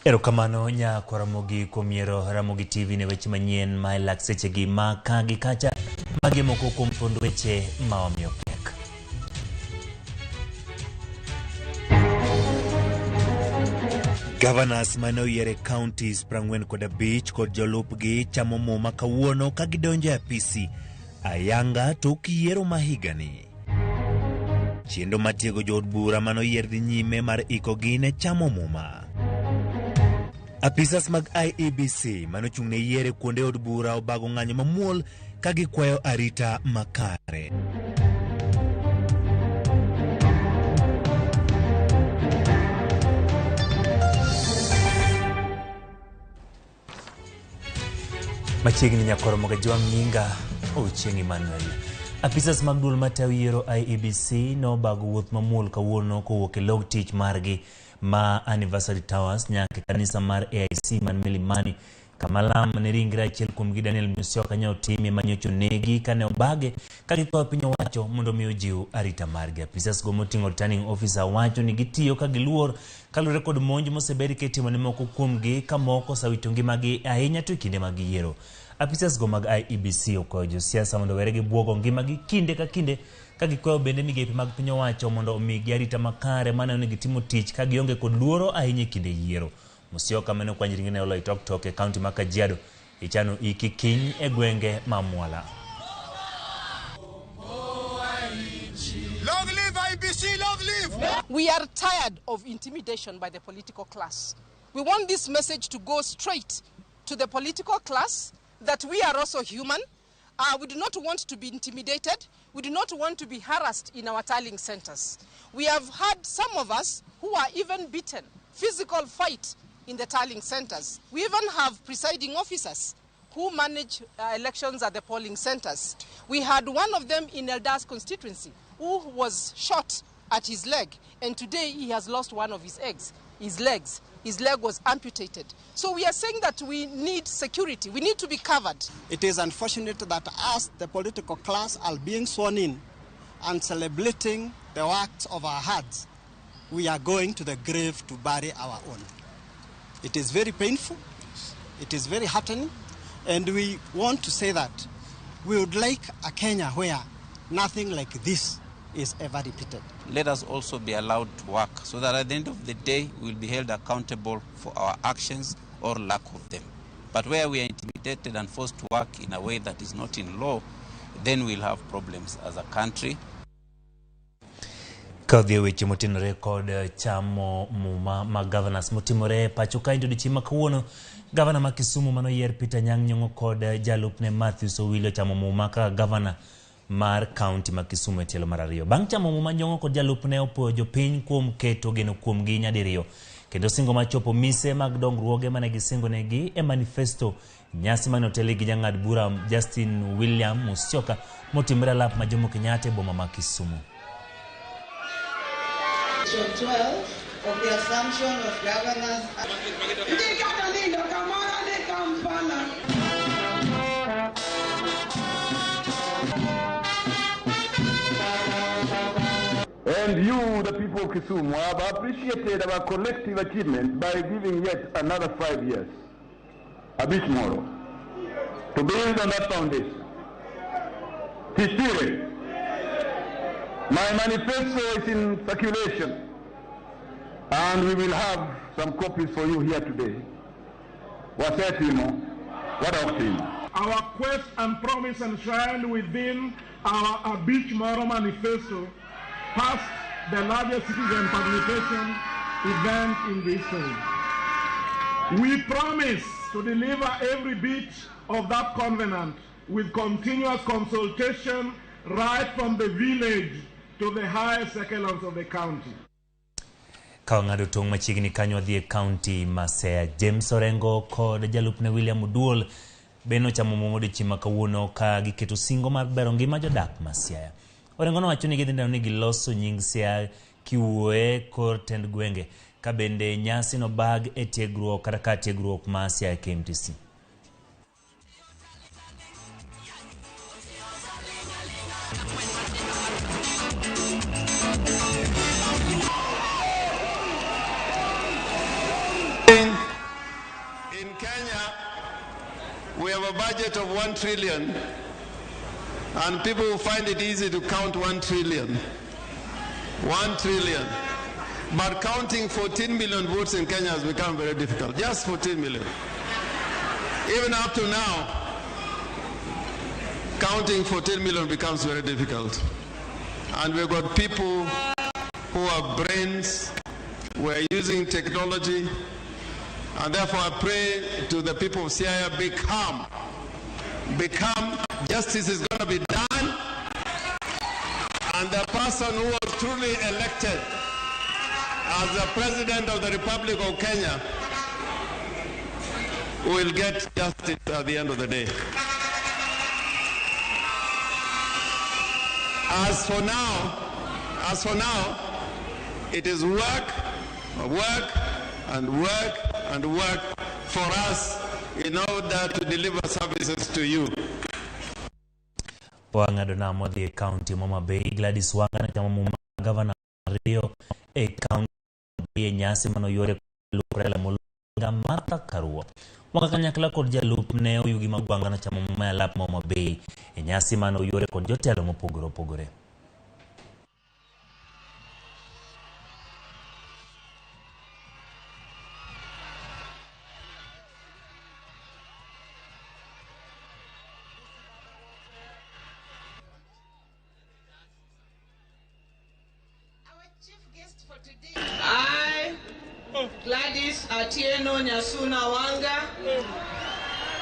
Erokamano nyako Ramogi kuom yiero Ramogi TV ne weche manyien ma e lak sechegi ma ka gi kacha. Magi moko kuom fond weche ma wamiyo pek. Governors mane oyier e counties 45 kod jolupgi chamo muma kawuono ka gidonjo e apisi ayanga tok yiero ma higani. Chenro mar tiego jood bura mane oyier dhi nyime mar ikogi ne chamo muma. Apisas mag IEBC mane ochung' ne yiero e kuonde od bura obago ng'anyo mamuol ka gikwayo arita makare. Machiegni nyakoro Mogajwang' nyinga Ochieng' Emmanuel. Apisas mag duol matayo yiero IEBC nobago wuoth mamuol kawuono kowuok e log tich margi ma Anniversary Towers nyaka e kanisa mar AIC man Milimani kama lam ne ringre achiel kuomgi Daniel Musyoka ne otimie manyocha onegi kane obage ka gikwayo piny owacho mondo omi ojiw arita margi. Apisas go moting'o returning officer wacho ni gitiyo ka giluor kaluwore kod monj mosebed kitimo ne moko kuomgi ka moko osewito ngimagi ahinya to e kinde mag yiero. Apisas go mag IEBC okwayo josiasa mondo owere gi buogo ngimagi kinde ka kinde ka gikwayo bende migepe mag piny owacho mondo omigi arita makare maneno ni gitimo tich ka gionge kod luoro ahinya e kinde yiero. Musyoka mane okwany ringrene Oloitoktok e kaunti ma Kajiado ichano iki kiny e gwenge ma Mwala. Long live IBC, long live! We are tired of intimidation by the political class. We want this message to go straight to the political class that we are also human. We do not want to be intimidated. We do not want to be harassed in our tallying centers. We have had some of us who are even beaten, physical fight in the tallying centers. We even have presiding officers who manage elections at the polling centers. We had one of them in Eldas constituency who was shot at his leg, and today he has lost one of his eggs, his legs. His leg was amputated. So we are saying that we need security. We need to be covered. It is unfortunate that us, the political class, are being sworn in and celebrating the works of our hearts. We are going to the grave to bury our own. It is very painful. It is very heartening. And we want to say that we would like a Kenya where nothing like this is ever repeated. Let us also be allowed to work so that at the end of the day we will be held accountable for our actions or lack of them. But where we are intimidated and forced to work in a way that is not in law, then we'll have problems as a country. Ka odhi e weche motenore kod chamo muma mag governors motimore pacho kaendi odiochieng' ma kawuono, gavana ma Kisumu manoyier Peter Anyang' Nyong'o kod jalupne Matthews Owilo chamo muma kaka gavana mar kaunti ma Kisumu e tielo mar ariyo. Bang' chamo muma, Nyong'o kod jalupne opuoyo jopiny kuom keto geno kuomgi nyadiriyo kendo singo mar chopo mise mag dongruoge mane gisingonegi e manifesto. Nyasi mane otelne gi jang'ad bura Justin William Musyoka motimore alap ma Jomo Kenyatta e boma ma Kisumu. Section 12 of the Assumption of Governors. And you, the people of Kisumu, have appreciated our collective achievement by giving yet another 5 years, a bit more, to build on that foundation. Tisire, my manifesto is in circulation, and we will have some copies for you here today. Wasetimo, wadok. Our quest and promise enshrined within our Abich Moro manifesto passed the largest citizen participation event in history. We promise to deliver every bit of that covenant with continuous consultation right from the village to the highest echelons of the county. Ka wang'ado tong' machiegni kanyo wadhi e kaunti ma Siaya. James Orengo kod jalupne William Oduol bende nochamo muma odiochieng' ma kawuono ka giketo singo mar bero ngima jodak ma Siaya. Orengo nowacho ni gidhi neno ni giloso nying Siaya kiwuoye kor tend gwenge ka bende nyasi nobag e tiegruok kata ka tiegruok ma Siaya KMTC. Kenya, we have a budget of 1 trillion, and people find it easy to count 1 trillion. 1 trillion. But counting 14 million votes in Kenya has become very difficult. Just 14 million. Even up to now, counting 14 million becomes very difficult. And we've got people who have brains, we're using technology, and therefore I pray to the people of Siaya, be calm. Be calm. Justice is going to be done. And the person who was truly elected as the President of the Republic of Kenya will get justice at the end of the day. As for now, it is work, work, and work, and work for us in order to deliver services to you. Wang'ado namo dhi e kaunti ma Homa Bay. Gladys Wanga ne chamo muma gavana ariyo e kaunti e nyasi manoyuore Raila Amolo Odinga Martha Karua. Wanga kanyakla kod jalup ne Oyugi Magwanga nochamo muma e alap ma Homa Bay e nyasi manoyuore kod jotelo mopogore opogore. I, Gladys Atieno Nyasuna Wanga,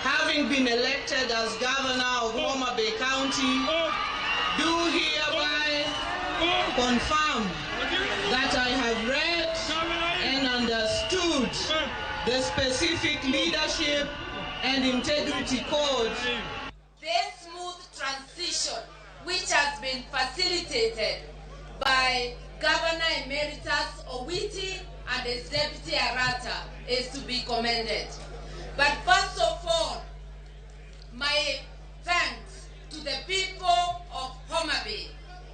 having been elected as governor of Homa Bay County, do hereby confirm that I have read and understood the specific leadership and integrity code. This smooth transition, which has been facilitated by Governor Emeritus Owiti and his deputy Arata, is to be commended. But first of all, my thanks to the people of Homa Bay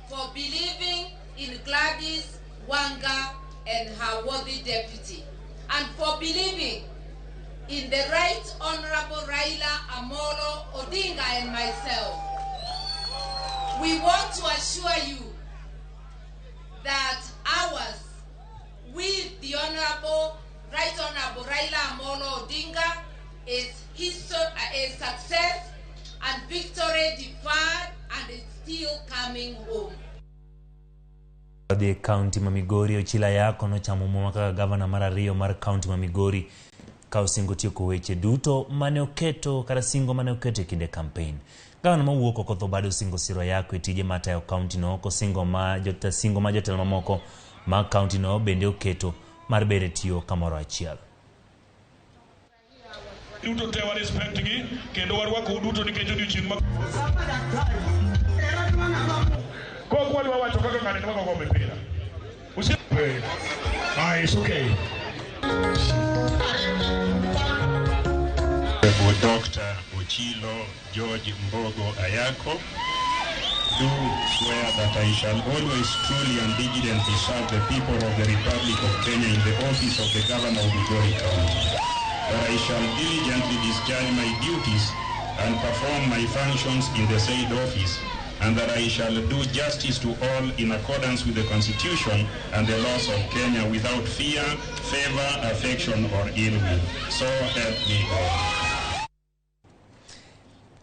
for believing in Gladys Wanga and her worthy deputy, and for believing in the Right Honorable Raila Amolo Odinga and myself. We want to assure you that ours with the Honorable, Right Honorable Raila Amolo Odinga is success and victory deferred, and is still coming home. Dhi e kaunti ma Migori, Ochila Ayako nochamo muma kaka gavana mar ariyo mar kaunti ma Migori ka osingo tieko weche duto mane oketo kata singo mane oketo e kinde campaign. Gavana mawuok Okoth Obado osingo siro Ayako e tije mar tayo kaunti no, kosingo ma singo ma jotelo mamoko mag kaunti no bende oketo mar bere tiyo kamoro achiel. Duto te wa respect gi kendo warwako duto nikech odiochieng' ma kok wadwa wacho kaka ng'ani dwa go mipira. It's okay. Dr. Ochilo George Mbogo Ayako, do swear that I shall always truly and diligently serve the people of the Republic of Kenya in the office of the Governor of Migori County, that I shall diligently discharge my duties and perform my functions in the said office, and that I shall do justice to all in accordance with the Constitution and the laws of Kenya without fear, favor, affection, or ill will. So help me God.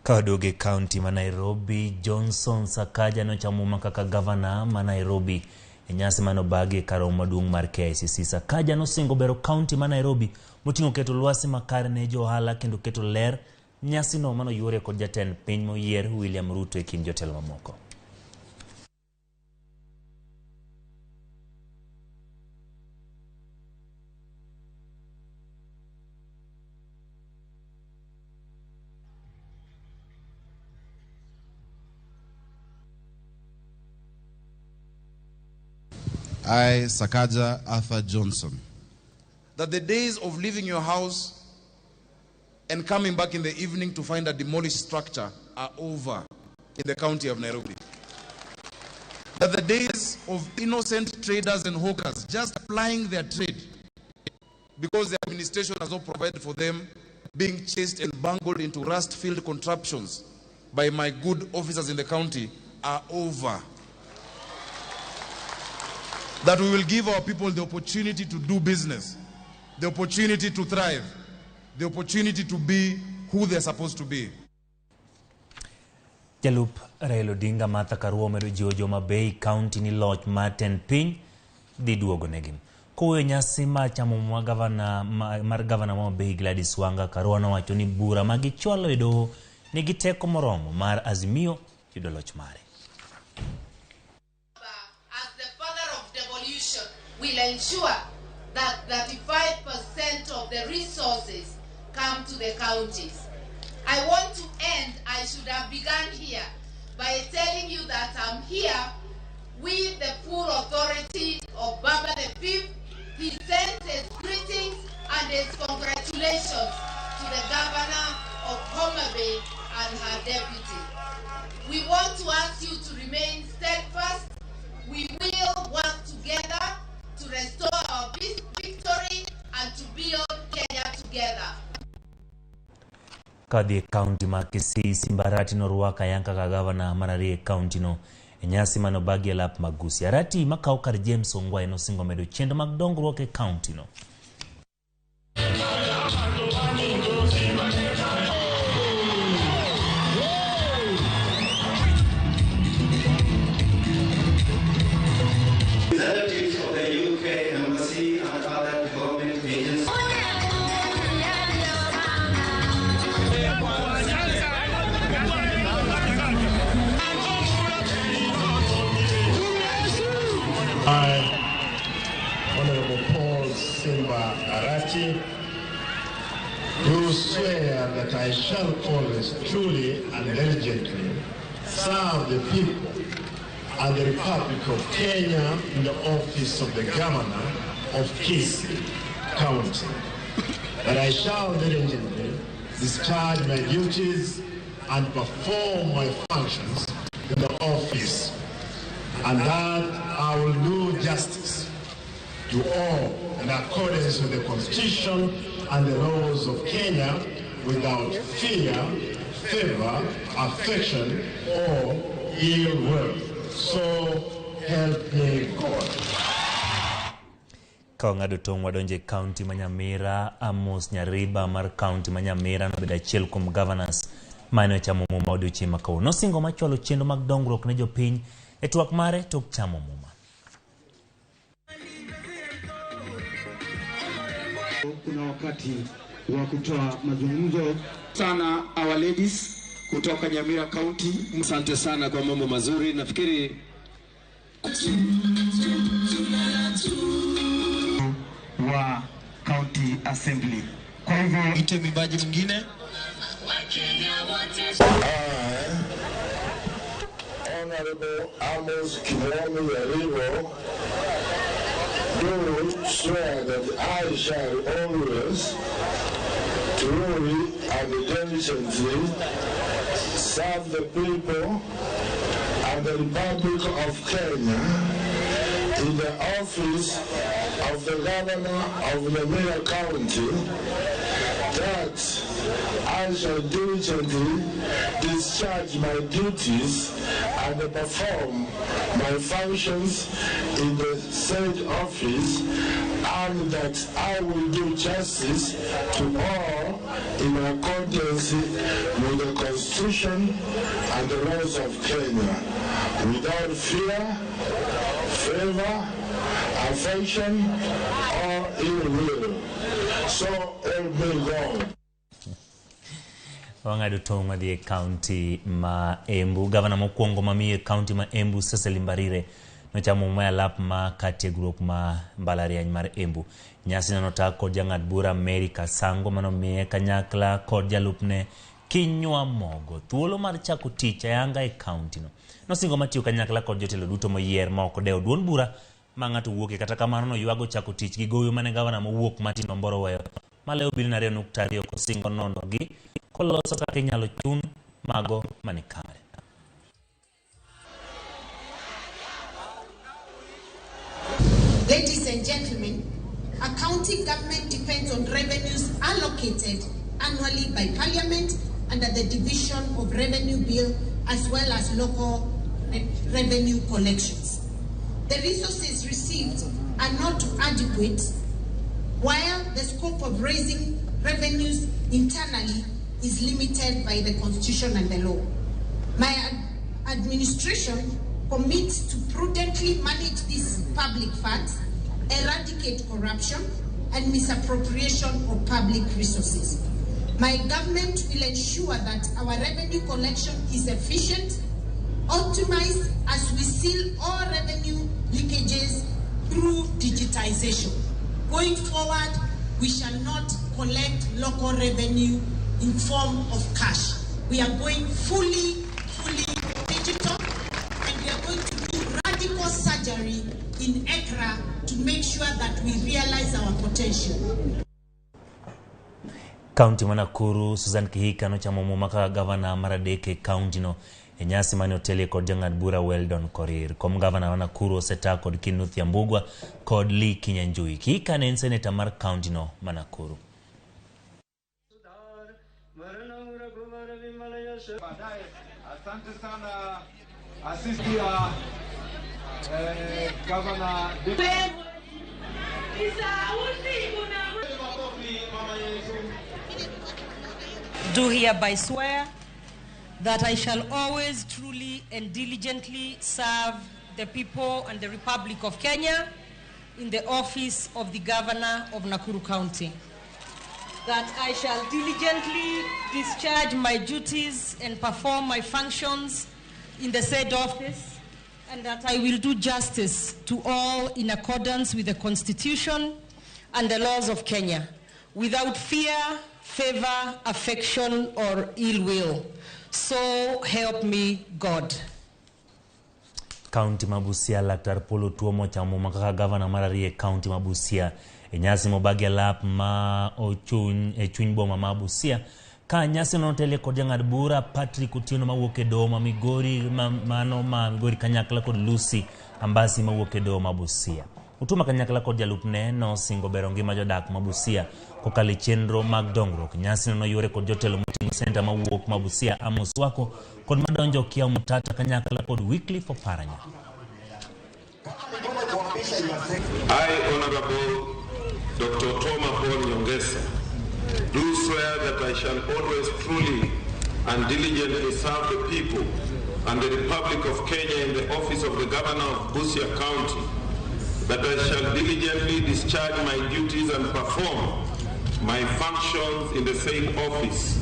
Kawaduogo e kaunti ma Nairobi, Johnson Sakaja nochamo muma kaka gavana ma Nairobi e nyasi mane obagi e kar romo maduong' mar KICC. Sakaja nosingo bero kaunti ma Nairobi moting'o keto lwasi makare ne jo ohala kendo keto ler. Nyasino manoyuore kod jatend piny moyier William Ruto e kind jotelo mamoko. I, Sakaja Arthur Johnson, that the days of leaving your house and coming back in the evening to find a demolished structure are over in the county of Nairobi. That the days of innocent traders and hawkers just plying their trade because the administration has not provided for them being chased and bungled into rust-filled contraptions by my good officers in the county are over. That we will give our people the opportunity to do business, the opportunity to thrive, the opportunity to be who they're supposed to be. Jalup Raila Odinga Martha Karua omedo jiwo joma Bay County ni loch mar tend piny dhi duogo negi. Kowuoyo nyasi mar chamo muma gavana mar gavana ma Bay Gladys Wanga, Karua nowacho ni bura ma gichwalo e doho nigi teko moromo mar Azimio yudo loch mare. As the father of devolution, will ensure that 35% of the resources come to the counties. I want to end, I should have begun here, by telling you that I'm here with the full authority of Baba the Fifth. He sends his greetings and his congratulations to the governor of Homa Bay and her deputy. We want to ask you to remain steadfast. We will work together to restore our victory and to build Kenya together. Kadhi e kaunti ma Kisii, Simba Arati norwako ayanga kaka gavana mar ariyo e kaunti no e nyasi mane obagi e lap Magusi. Arati makawo kar James Ongwae nosingo medo chenro mag dongruok e kaunti no. Representatives of the UK Embassy and other development agencies. I, Honorable Paul Simba Arati, do swear that I shall always truly and diligently serve the people and the Republic of Kenya in the office of the Governor of Kisii County, that I shall diligently discharge my duties and perform my functions in the office, and that I will do justice to all in accordance with the Constitution and the laws of Kenya without fear, favor, affection, or ill will. So help me God. Ka wang'ado tong' wadonjo e kaunti ma Nyamira, Amos Nyariba mar kaunti ma Nyamira nobedo achiel kuom governors mane ochamo muma odiochieng' ma kawuono. Nosingo machwalo chenro mag dongruok ne jopiny e twak mare tok chamo muma. Kuna wakati wa kutoa mazungumzo sana our ladies kutoka Nyamira County. Asante sana kwa mambo mazuri. Nafikiri wa County Assembly. Kwa hivyo ite mwimbaji mwingine. Honorable Amos Kimwami Nyaribo, do swear that I shall always truly and diligently serve the people and the Republic of Kenya in the office of the Governor of Nyamira County, that I shall diligently discharge my duties and perform my functions in the said office, and that I will do justice to all in accordance with the Constitution and the laws of Kenya, without fear, favor, affection, or ill will. So help me God. Wang'ado tong' wadhi e kaunti ma Embu. Gavana mokwongo mamiyo e kaunti ma Embu, Cecily Mbarire, nochamo muma e alap ma kar tiegruok ma mbalariany mar Embu. Nyasino nota kod jang'ad bura Mary Kasango manomiye kanyakla kod jalupne Kinyua Mogo thuolo mar chako tich ayanga e kaunti no. Nosingo matiyo kanyakla kod jotelo duto moyier ma ok odewo duond bura ma ng'ato wuokie. Kata kamano noywago chako tich gi gowi mane gavana mowuok Martin Omboro oweyo malewo bilion 2.2 kosingo nono gi koloso kaka inyalo chun mago mani kare. Ladies and gentlemen, a county government depends on revenues allocated annually by Parliament under the Division of Revenue Bill, as well as local revenue collections. The resources received are not adequate, while the scope of raising revenues internally is limited by the Constitution and the law. My administration commits to prudently manage these public funds, eradicate corruption and misappropriation of public resources. My government will ensure that our revenue collection is efficient, optimized as we seal all revenue leakages through digitization. Going forward, we shall not collect local revenue in form of cash. We are going fully digital, and we are going to do radical surgery in ECRA to make sure that we realize our potential. Kaunti ma Nakuru, Susan Kihika nochamo muma kaka gavana mar adek e kaunti no e nyasi mane otelie kod jang'ad bura Weldon Korir. Kom gavana ma Nakuru osetaa kod Kinuthia Mbugua kod Lee Kinyanjui. Kihika ne en seneta mar kaunti no ma Nakuru. Asante sana assistia Governor Do hereby swear that I shall always truly and diligently serve the people and the Republic of Kenya in the office of the Governor of Nakuru County. That I shall diligently discharge my duties and perform my functions in the said office, and that I will do justice to all in accordance with the Constitution and the laws of Kenya, without fear, favor, affection, or ill will. So help me God. Kaunti ma Busia, Laktar Paul Otuoma ochamo muma kaka gavana mar ariyo e kaunti ma Busia. E nyasi mobagi alap ma ochuny e chuny boma ma Busia. Ka nyasi no otelie kod jang'ad bura Patrick Otieno mawuok e doho ma Migori, mano ma Migori kanyakla kod Lucy Ambasi mawuok e doho ma Busia. Otuoma kanyakla kod jalupne nosingo bero ngima jodak ma Busia kokalo e chenro mag dongruok. Nyasi no noyuore kod jotelo moting'o senta mawuok ma Busia Amos Wako kod madonjo Okiya Mutata kanyakla kod Wycliffe Oparanya. I, Honorable Dr. Toma Paul Nyongesa, do swear that I shall always truly and diligently serve the people and the Republic of Kenya in the office of the Governor of Busia County, that I shall diligently discharge my duties and perform my functions in the same office,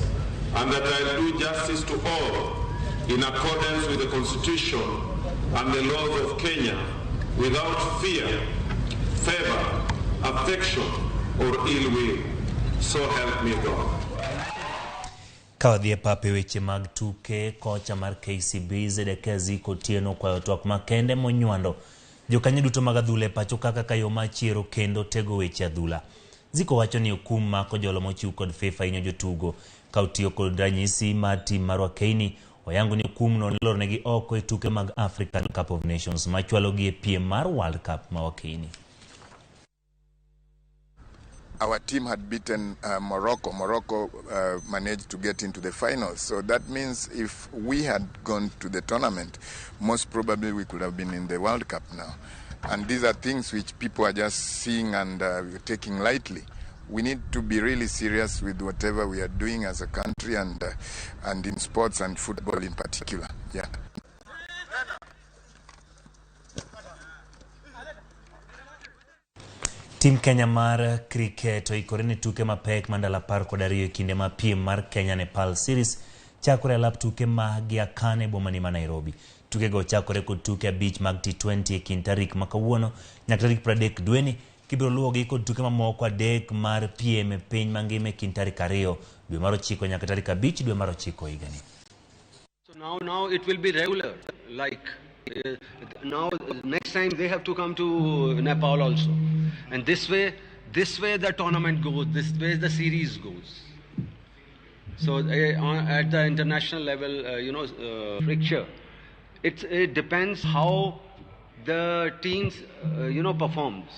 and that I will do justice to all in accordance with the Constitution and the laws of Kenya, without fear, favor, affection, or ill will. So help me God. Ka wadhi e pap e weche mag tuke, kocha mar KCB Zedekiah Ziko Otieno okwayo twak makende monywando jokanyo duto mag adhula e pacho kaka yo mar chiero kendo tego weche adhula. Ziko wacho ni okum mako jolo mochiw kod FIFA hinyo jotugo ka otiyo kod ranyisi mar tim mar Wakeini. Oyango ni okumno nolornegi oko e tuke mag African Cup of Nations machwalogi e piem mar World Cup ma Wakeini. Our team had beaten Morocco. Morocco managed to get into the finals. So that means if we had gone to the tournament, most probably we could have been in the World Cup now. And these are things which people are just seeing and taking lightly. We need to be really serious with whatever we are doing as a country and in sports and football in particular. Yeah. Tim Kenya mar cricket oikore ne tuke mapek ma ndalo 12 e kinde ma piem mar Kenya Nepal Series chakore alap tuke mag Giakane boma ni ma Nairobi. Tukego chakore kod tuke 5 mag T20 e kind tarik ma kawuono nyaka tarik 30 dweni kibiro luwogi kod tuke mamoko 3 mar piem e piny mangima e kind tarik 2 dwe mar 9 nyaka tarik 5 dwe mar 9 higani. So now it will be regular, like now next time they have to come to Nepal also, and this way the tournament goes, this way the series goes. So at the international level, picture, it depends how the teams performs.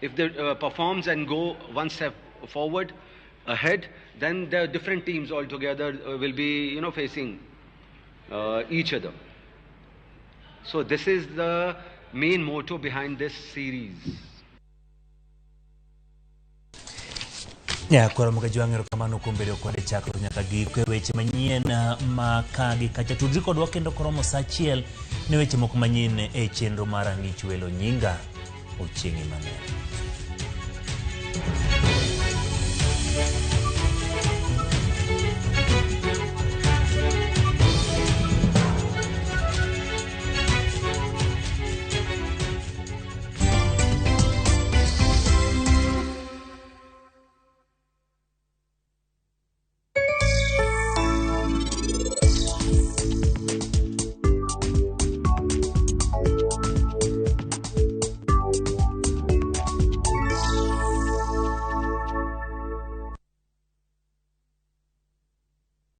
If they performs and go one step forward, ahead, then the different teams altogether will be, facing each other. So this is the main motto behind this series. Nyakoro Mugajwang', erokamano kuom bedo kode chakruok nyaka giko e weche manyien ma ka gi kacha. Tudri kodwa kendo koromo sa achiel ne weche moko manyien e chenro mar Ang'ich Welo. Nyinga Ochieng' Emmanuel.